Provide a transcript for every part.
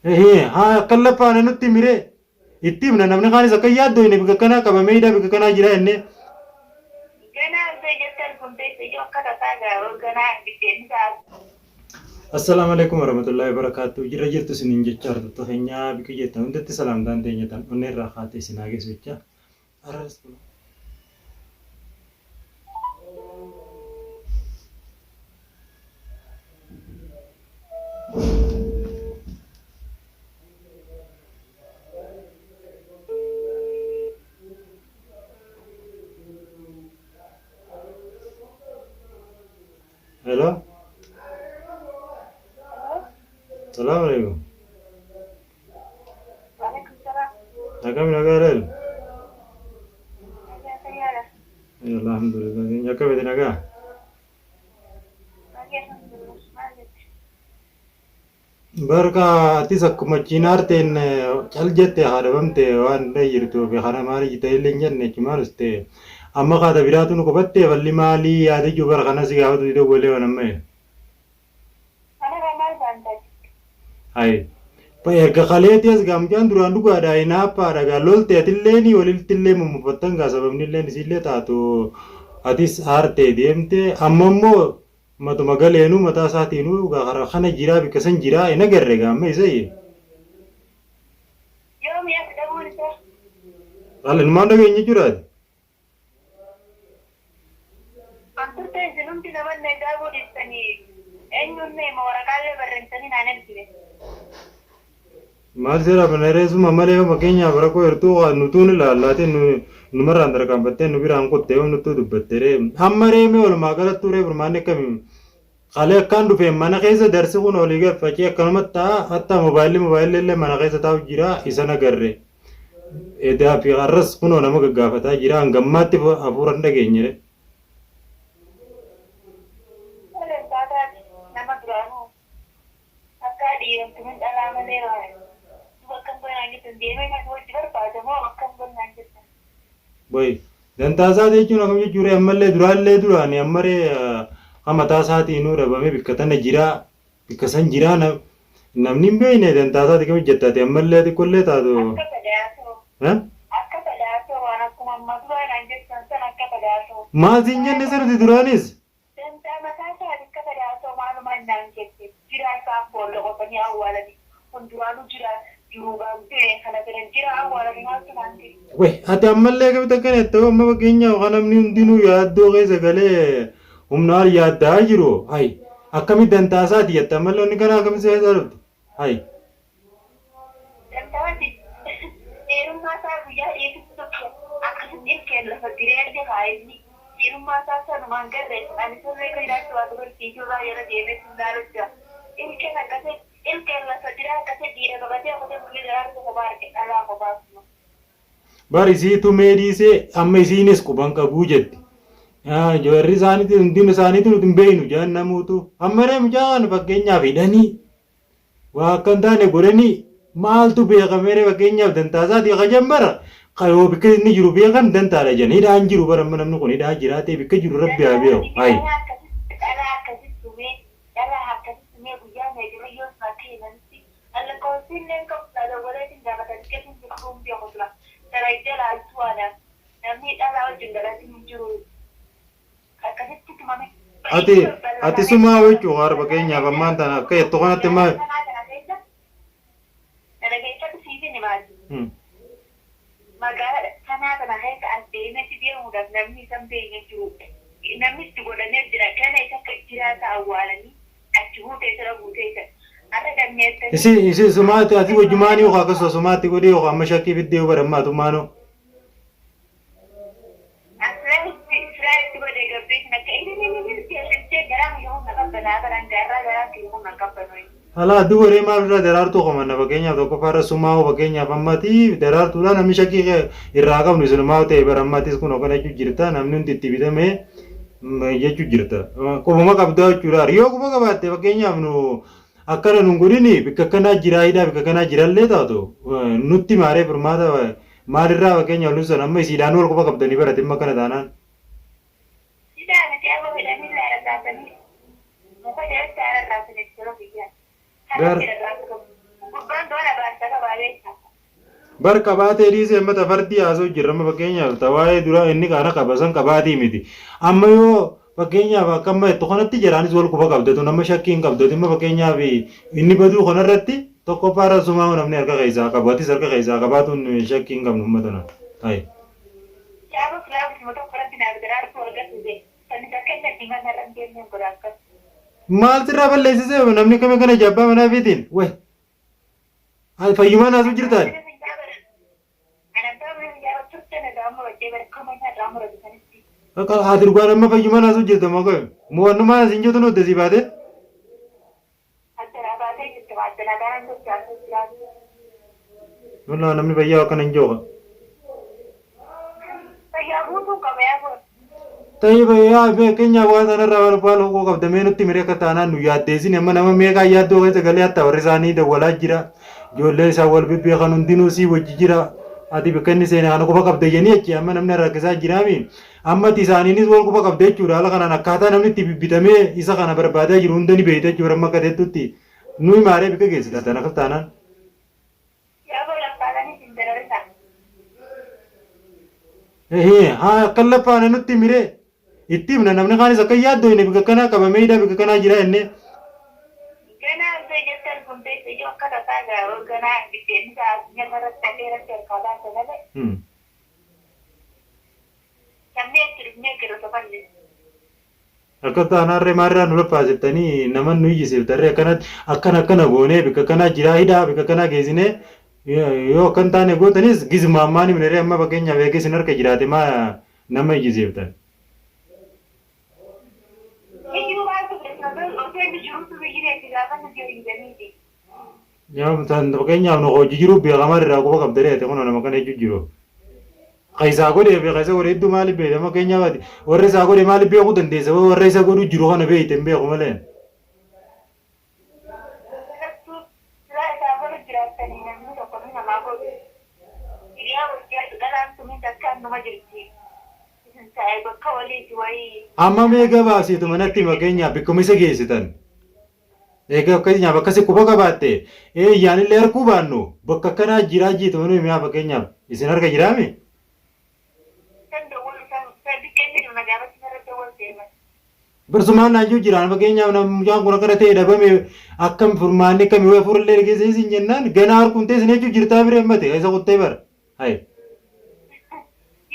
Ehee haa akkan laphaane nutti himi ree. Itti himna namni kaanis akka hin yaaddoyne bika kanaa qabamee hidhaa bika kanaa jira jennee. Ganaa osoo ijatti arguun teesse iyyuu akka tasaa gaa ganaa biddeenni isaa. Assalaamu Aleykum Warahmatullahi Wabarakaatuh Jirra jirtu isiniin jecha hordoftoota keenya bika jirtan hundatti salaamtaan teenya tan onnee irraa kaate isin haa geessu jecha Arras kun Hello. Salaam alaikum. Waalaikum salaam. Akkam nagaa laal? Nagaa fayyaadha. Alhamdulillah. Akkamiti nagaa? Nagaa alhamdulillah. Maal jette? Barka atis akkuma chiinaarteen cal jette haadhabamte waan irra jirtuu fi kana maali jette illee hin jenne jechuun uste. Amma kaata biraatu nu qubatte falli maalii yaada jiru bara kana si gaafatu didee walee waan amma. Kanarraa maal baanta ati? Hayi. Erga kaleetii as gaa mucaan duraan dhugaadha hinaaffaadha gaa lolte atillee walittillee mummufattan gaa sababni illee isiillee taatu atis aartee deemte amma immoo matuma galeenuu mataa isaatiinuu gaa karaa kana jiraa bikka san jiraa hin agarre gaa amma isa Yoomi as dhabuun isaa? Haala inumaan dhageenye jiraate. An turte isin hundi namanna idaabuu dhiistanii eenyuun na hima waraqaallee barreessanii naan ergine. Maal seera manereesuma malee yoo fakkeenyaaf rakkoo jirtuu nutuun ilaallaatiin numarraan tarkaanfattee nu biraan kutte yoo nuttuu dubbatte ree amma reemee walumaa galattuu ree furmaanni akkamii kalee akkaan dhufeen mana keessa darsi kun olii gad facee akkanumatti ta'a hatta moobaayilli moobaayilli illee mana keessa taa'u jira isa nagarre edaa fi har'as kunoo nama gaggaafataa jira hangammaatti hafuura hin dhageenye ree. Tolee taataati nama duraanuu akka dhiiramtumin dhalaa malee duba akkam godhanaan jettan deemee kan wajji barbaada moo akkam godhanaan jettan. Boy dantaa isaati jechuun akkam jechuu ree ammallee duraallee duraani ammaree ha mataa isaatiinuu dhabamee bikka tana jiraa bikka san jiraa namni hin beekne dantaa isaati kam jettaati ammallee xiqqollee taatu. Akka fedhaasoo. Eh? Akka fedhaasoo waan akkuma amma duraa naan jettan san akka fedhaasoo. Maal siin jenne isa nuti duraanis? Dantaa mataa isaati akka fedhaasoo maalumaan naan jette jiraa isaan boolla qotanii awwaalanii kun duraanuu jira jiruudhaan du'e kana fedhan jiraa awwaalanii maaltu naan ta'e. Way ati ammallee akkamitti akkana jetta yoo amma fakkeenyaaf kan namni hundinuu yaaddoo keessa galee humnaan yaaddaa jiru hay akkamitti dantaa isaati jetta ammallee wanni kana akkamitti si keessaa dhufte hay. Dantaati dhiirummaa isaa guyyaa dhiirri tokko akkasitti ilkeen lafa direerri haa inni dhiirummaa isaa sanumaan garre ani sirrii akka jiraachuu baatu barsiisuu irraa jala deemee sin laalu jira ilkeen akkasi ilkeen lafa diraa akkasi dhiira qabatee kutee mul'ii daraartu kophaa arge dhalaa kophaa suma. Bar isii tumee dhiisee amma isiinis quban qabuu jetti. Jarri isaaniitti hundin isaaniitu nuti hin beeknu jedhan namuutu. Amma ree mucaa kana fakkeenyaaf hidhanii waa akka hin taane godhanii maaltu beekamee ree fakkeenyaaf dantaa isaatii ka jammara ka yoo bikka inni jiru beekan dantaadha jedhan hidhaan jiru bara amma namni kun hidhaa jiraatee bikka jiru rabbi haa beeku. Hayi. Dhalaa akkasitti dhalaa akkasitti tumee dhalaa akkasitti tumee guyyaa meeqa yoo sun akka himanitti Lakkoofsi illee hin qabu silaa dawwaleetiin gaafata liqeetiin jirtuu hin beeku sila dalagdee laaltuu ana namni dhalaa wajjin dalatin hin jiru akkasitti tumame Ati ati sumaa jechuun har fakkeenyaaf ammaan tana akka jettu kanatti maal. Kana keessatti siifin himaati. Magaalaa sanaa tana keessa as deemee si deemuudhaaf namni isa hin beekne jiru. Namni itti godhamee jira. Gana isa akka jiraata awwaalanii achi buutee isa buutee isa. Har'a dhammeettanii. Isi isi sumaatti ati wajjumaanii yookaan akkasuma sumaatti godhee yookaan amma shakkii fiddee yoo baramma atumaanoo. Silaa itti godhee gabbeetiin akka ililililil jettee garaan kiyya kun na qabbanaa baraan gaarraa garaan kiyya kun na qabbanoo. Alaa dubaree maal irraa daraartuu qabanna fakkeenyaaf tokkoffaa irra sumaa fakkeenyaaf ammati daraartuudha namni shakkii irraa qabnu isinumaa ta'e bara ammatis kun akkana jechuu jirta namni hundi itti bitamee jechuu jirta qubuma qabdaa jechuudha yoo quba qabaatte fakkeenyaaf nu akkana nun godhini bikka akkanaa jiraa hidhaa bikka akkanaa jirallee taatu nutti maaree furmaata maalirraa fakkeenyaaf nu san amma isiidhaan wal quba qabdanii bara dhimma akkana taanaan. Hidhaa miti abo hidhanii rarraasanii muka jalatti haa rarraasaniif yeroo biyyaa. Harratti rarraasu qabu. Gurbaan doona baasa qabaa beektaa. Bar qabaatee dhiisee amma ta fardii haasa'u jirra amma fakkeenyaaf ta waa'ee duraa inni qaana qaba san qabaatii miti. Amma yoo fakkeenyaaf akka amma jettu kanatti jaraanis wal quba qabda tun amma shakkii hin qabdu amma fakkeenyaaf inni baduu kanarratti tokkoffaa irra sumaa namni harka keessaa qabu atis harka keessaa qabaatuun shakkii hin qabnu uummata na. Hayi. Yaaba silaa bisuma tokko irratti naaf daraartuu argatu jee. Sanis akka inni addunyaa kanarra hin deemneen godha akkas. Maal sirraa balleessisee namni kami kana jabbaa manaa fiitiin? Way. Fayyumaan haasuu jirtaan? Ati dhugaan amma fayyumaan haasuu jirta moo kami? Mo'annumaan asiin jirtu nuti asii baatee? Wallah namni fayyaa akkana hin jooqa. Tayyib yaa fakkeenyaaf waan sanarraa waan waan hukuu qabda mee nutti miree akka taanaan nu yaaddeessin amma nama meeqaa yaaddoo keessa galee hatta warri isaanii dawwalaa jira ijoollee isaa wal bebbeekan hundinuu sii wajji jira ati bakka inni seene kana quba qabda jedhanii achi amma namni rakkisaa jiraami amma ati isaaniinis wal quba qabda jechuudha haala kanaan akkaataa namni itti bibbitamee isa kana barbaadaa jiru hunda ni beekta jechuudha amma akka teettutti nuyi maaree bika geessita tana akkas taanaan. Haa akka laffaane nutti miree itti himna namni kaanis akka yaaddoo inni bika kanaa qabamee hidhaa bika kanaa jira jennee. Ganaa osoo ijatti arguun teesse iyyuu akka tasaa gaa'oo ganaa biddeenni isaa addunyaa irratti hafee irratti harkaa baase malee. Namni itti dhufnee gara sofanne. Akka taanaarree maarraa nu laffaasiftanii nama nu iyyisiiftarree akkanatti akkana akkana goonee bikka kanaa jiraa hidhaa bikka kanaa geessinee yoo akkan taane gootanis gizuma ammaan himneree amma fakkeenyaaf eega isin harka jiraate maa nama iyyisiiftan. Iyyuu maaltu beekna osoo inni jiruutu biyyi itti gaafannu jiru hin Yaa tan fakkeenyaaf nu hojii jiru beekamaa irraa quba qabda reete kun nama kana jechuu jiru. Ka isaa godhee fi ka isa godhe hedduu maaliif beekta fakkeenyaaf ati warra isaa godhe maaliif beekuu dandeessa warra isa godhu jiru kana beekte hin beeku malee. Sanattuu silaa isaa godhu jiraattanii namni tokko ni namaa godhu. Hiriyaa wajjin dhalaan sunis akka numa jirti. Isin taa'ee bakka waliiti wayii. Amma mee gabaabsiitu manatti fakkeenyaaf bikkuma isa geessitan. Egaa fakkeenyaaf akkasi quba qabaatte ee yaanillee harkuu baannu bakka akkanaa jiraa jiitu manuu mi'aa fakkeenyaaf isin harka jiraami? San dawwalu san san biqqeenni jiru na gaafatti narra dawwalte man. Barsumaan naajuu jiraan fakkeenyaaf namni mucaan kun akkana ta'e dhabame akkam furmaanni akkami wayi furullee dhageesse isin jennaan ganaa harkuun ta'e isin jechuu jirtaa bire ammate isa kuttee bara. Hayi.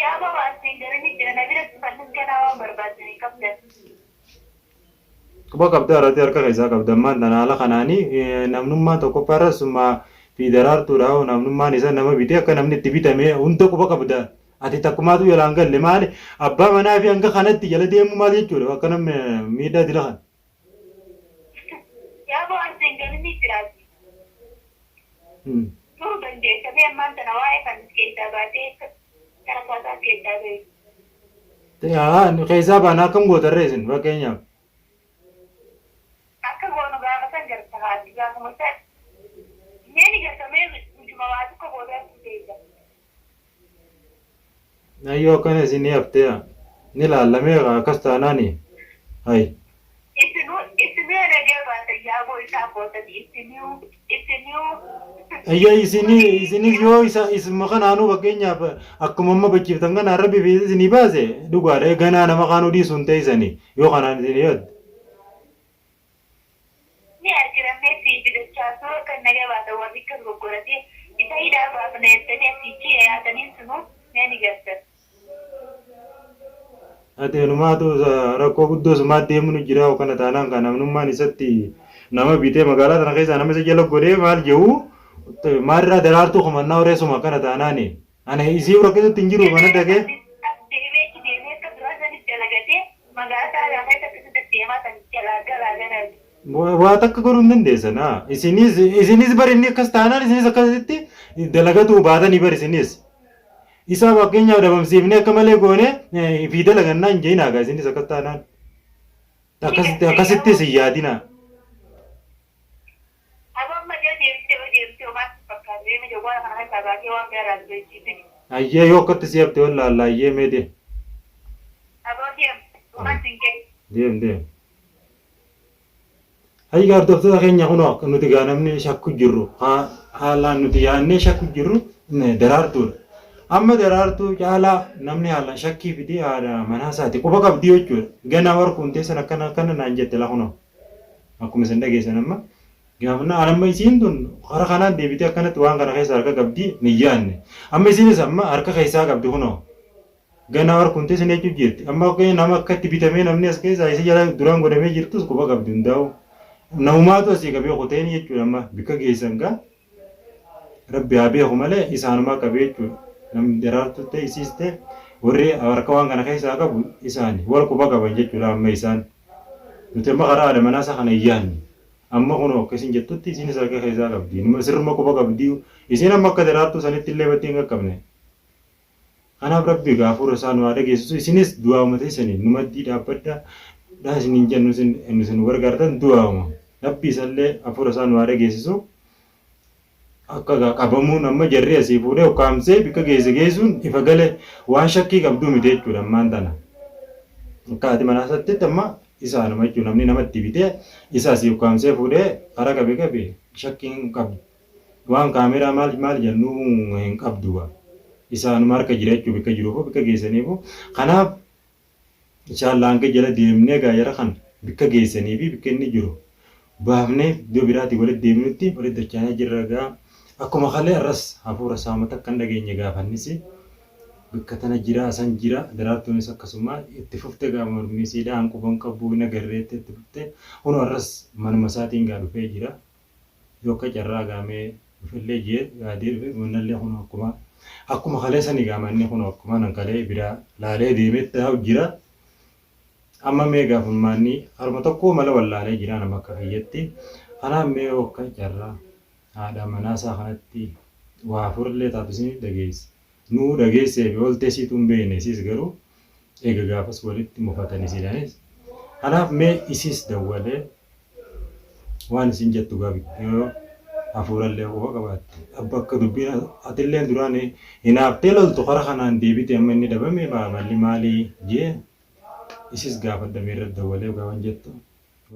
Yaa baba asiin garanii jira na bira dhufannis ganaa waan barbaaddan hin qabdan. Quba qabda irratti harka keessaa qabda ammaan tana haala kanaanii namnummaan tokkoffaa irra sumaa fi daraartuudha namnummaan isa nama bitee akka namni itti bitame hunda quba qabda ati takkumaatu jalaan galle maali abbaa manaa fi hanga kanatti jala deemuu maal jechuudha akka namni miidhaa dila kana. Yaa boo asiin galinni jiraati. Turuu dandeessamee ammaan tana waa'ee kan keessaa baatee gara saasaa keessaa bahe. Keessaa baanaa akkam gootarree isin fakkeenyaaf. Akka goonu gaafa san garta haati gaafuma san mee ni garta mee ujuma waa tokko booda teessa. Ayyoo akkana isin ni haftee ni laallamee akkas taanaani hayi. Isinuu isinuu nagaa baatan yaaboo isaa gootan isinuu isinuu. Ayya isini isinis yoo isa isuma kanaanuu fakkeenyaaf akkuma amma bachiiftan kanaan rabbi fi isinii baase dhugaadha ganaa nama kaanuu dhiisuun teessanii yoo kanaan isinii yaadde. Ni argiramee fi bidachaa suuraa kan nagaa baatan warri akkas goggoratee isa hidhaa baafna jettanii asiichi yaatanii sunuu mee ni gartan. Ati anumaatu rakkoo guddoo sumaa deemu jira kana taanaan kan namnummaan isatti nama bitee magaalaa tana keessaa nama isa jala godhee maal jedhu maalirraa daraartuu komannaa horeessuma kana taanaani. Ani isii rakkisutti hin jiru mana dhaqee. As deemee achi deemee akka duraa sanis dalagatee magaalaa isaa keessa akkasitti deemaa san jalaa galaa ganaa. Waa takka godhuu hin dandeessan. Isinis isinis bari inni akkas taanaan isinis akkasitti dalagatuu baatanii bari isinis. Isaa fakkeenyaaf dhabamsiifnee akka malee goone fi dalagannaa hin jeenaa gaa isinis akkas taanaan. Akkasitti akkasittis hin yaadinaa. Aboo amma yoo deemtee yoo deemtee homaatti fakkaata deema jawwaala kana keessaa baatee waan biraa ilaaltu jechiisini. Ayyee yoo akkatti si hafte wallaalla ayyee mee deem. Aboo deem homaatti hin kennu. Deem deem. Hayyi hordoftoota keenya kunoo akka nuti gaa namni shakku jirru haa haalaan nuti yaadnee shakku jirru Daraartuudha. Amma Daraartuu caalaa namni haalaan shakkii fidee haadha manaa isaati quba qabdii jechuudha. Ganaa warquun teessan akkana akkana naan jette lakunoo. Akkuma isin dhageessan amma gaafna amma isiin tun karaa kanaan deebitee akkanatti waan kana keessa harka qabdii hin yaadne. Amma isiinis amma harka keessaa qabdi kunoo. Ganaa warquun teessan jechuu jirti. Amma nama akka itti bitamee namni as keessaa isa jala duraan godhamee jirtus quba qabdi hundaa'u. Namumaatu asii qabee kuteen jechuudha amma bikka geessan gaa. Rabbi haa beeku malee isaanumaa qabee jechuudha. Namni Daraartuu ta'e isiis ta'e warri harka waan kana keessaa qabu isaani wal quba qaban jechuudha amma isaan. Nuti amma karaa haadha manaa isaa kana hin yaadne. Amma kunoo akka isin jettutti isiinis harka keessaa qabdi. Inuma sirruma quba qabdi. Isiin amma akka Daraartuu sanitti illee battii hin qaqqabne. Kanaaf Rabbi egaa hafuura isaa nu haa dhageessisu. Isinis du'aa'uma teessaniin nu maddii dhaabbadha. Dhaa isiniin jennu isin isin nu gargaartan du'aa'uma. Rabbi isallee hafuura isaa nu haa dhageessisu. Akka egaa qabamuun amma jarri asii fuudhee ukkaamsee bikka geesse geessuun ifa gale waan shakkii qabduu miti jechuudha ammaan tana. Akka haati manaa isaatti amma isaanuma jechuudha namni namatti bitee isa asii ukkaamsee fuudhee karaa qabe qabe shakkii hin qabdu. Waan kaameraa maal maal jennuu hin qabdu gaa. Isaanuma harka jira jechuudha bikka jiruufu bikka geessaniifu. Kanaaf inshallah hanga jala deemnee gaa jara kana bikka geessanii fi bikka inni jiru baafnee iddoo biraatii walitti deebinutti walitti dachaanee jirra gaa. Akkuma kalee arras hafuura isaa takka hin dhageenye gaafannisi. Bikka tana jira san jira Daraartuunis akkasuma itti fufte gaa mormii isiidha an quban qabu hin agarreette itti fufte kunoo arras manuma isaatiin gaa dhufee jira. Yoo akka carraa gaa mee dhufellee jee yaadee dhufe mannallee kunoo akkuma akkuma kalee sani gaa manni kunoo akkuma nan kalee biraa laalee deemee taa'u jira. Amma mee gaa furmaanni haruma tokkoo mala wallaalee jira nama akka kiyyatti. Kanaaf mee yoo akka carraa haadha manaa isaa kanatti waa afurllee taatu isiniif dhageesse. Nuu dhageessee fi ooltee siitu hin beekne isiis garuu eega gaafas walitti mufatan isiidhaanis. Kanaaf mee isiis dawwalee waan isin jettu gaa yoo hafuurallee quba qabaatte abba akka dubbiin atilleen duraan hinaaftee loltu kara kanaan deebite amma inni dhabame malli maalii jee isis gaafadha mee irratti dawwalee gaa waan jettu.